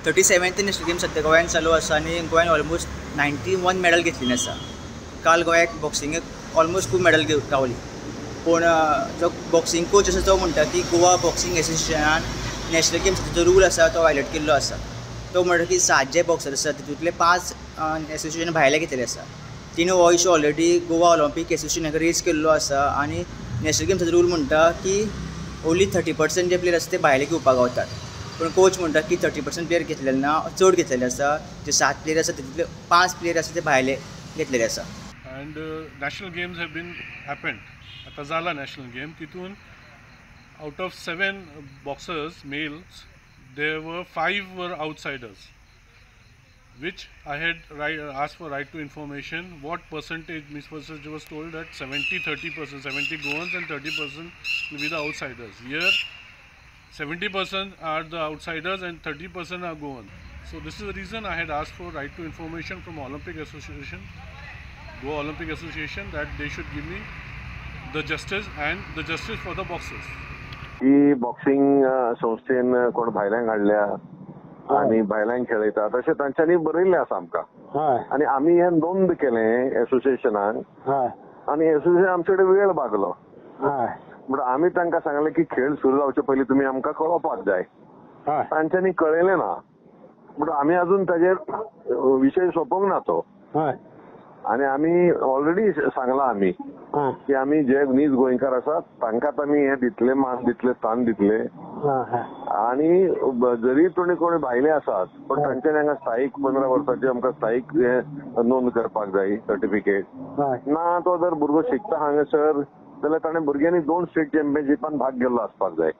37th national game सद्या गोंयान चालू आसा आनी गोंयान ऑलमोस्ट 91 मॅडल घेतलेली आसा. काल गोंयाक बॉक्सिंगेक ऑलमोस्ट खूब मॅडल गावली, पूण जो बॉक्सिंग कोच आसा तो म्हणटा की गोवा बॉक्सिंग एसोसिएशनान नॅशनल गेम्साचो जो रूल आसा तो वायलेट केल्लो आसा. तो म्हणटा की 7 जे बॉक्सर आसा तितूंतले 5 एसोसिएशन भायले घेतलेले आसा. तिणें हो इशू ऑलरेडी गोवा ऑलिम्पीक एसोसिएशनाक रेज केल्लो आसा आनी नॅशनल गेम्साचो रूल म्हणटा की ओन्ली 30% जे प्लेयर आसा ते भायले घेवपाक गावतात, पूण कोच म्हणटा की 30% प्लेयर घेतलेले ना, चड घेतलेले आसा. जे 7 प्लेयर आसा तितूंतले 5 प्लेयर आसा ते भायले घेतलेले आसा. And national games have been happened. आतां जाला नॅशनल गेम, तितून out of 7 boxers males there were 5 were outsiders, which I had asked for right to information. What percentage? Miss percentage was told that 70-30%, 70 Goans and 30% will be the outsiders. Here 70% are the outsiders and 30% are Goan. So this is the reason I had asked for right to information from Olympic Association, Goa Olympic Association, that they should give me the justice and the justice for the boxers. की boxing संस्थेन कोण भायल्यांक हाडल्या आनी भायल्यांक खेळयता तशें तांच्यांनी बरयल्लें आसा आमकां आनी आमी हें नोंद केलें एसोसिएशनाक आनी एसोसिएशन आमचे कडेन वेळ मागलो. म्हणून आमी तांकां सांगलें की खेळ सुरू जावचे पयलीं तुमी आमकां कळोवपाक जाय, तांच्यांनी कळयलें ना. म्हणून आमी अजून ताजेर विशय सोंपोवंक ना तो. आनी आमी ऑलरेडी सांगलां आमी की आमी जे नीज गोंयकार आसात तांकांच आमी हें दितले, मान दितले, स्थान दितले. आनी जरी कोणी कोणी भायले आसात पण तांच्यांनी हांगा स्थायीक 15 वर्सांची आमकां स्थायीक हें नोंद करपाक जाय सर्टिफिकेट. ना तो जर भुरगो शिकता हांगासर जाल्यार ताणें भुरग्यांनी 2 स्टेट चॅम्पियनशिपान भाग घेल्लो आसपाक जाय.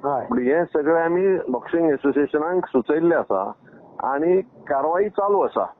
पूण हें सगळें आमी बॉक्सिंग एसोसिएशनाक सुचयल्लें आसा आनी कारवाई चालू आसा.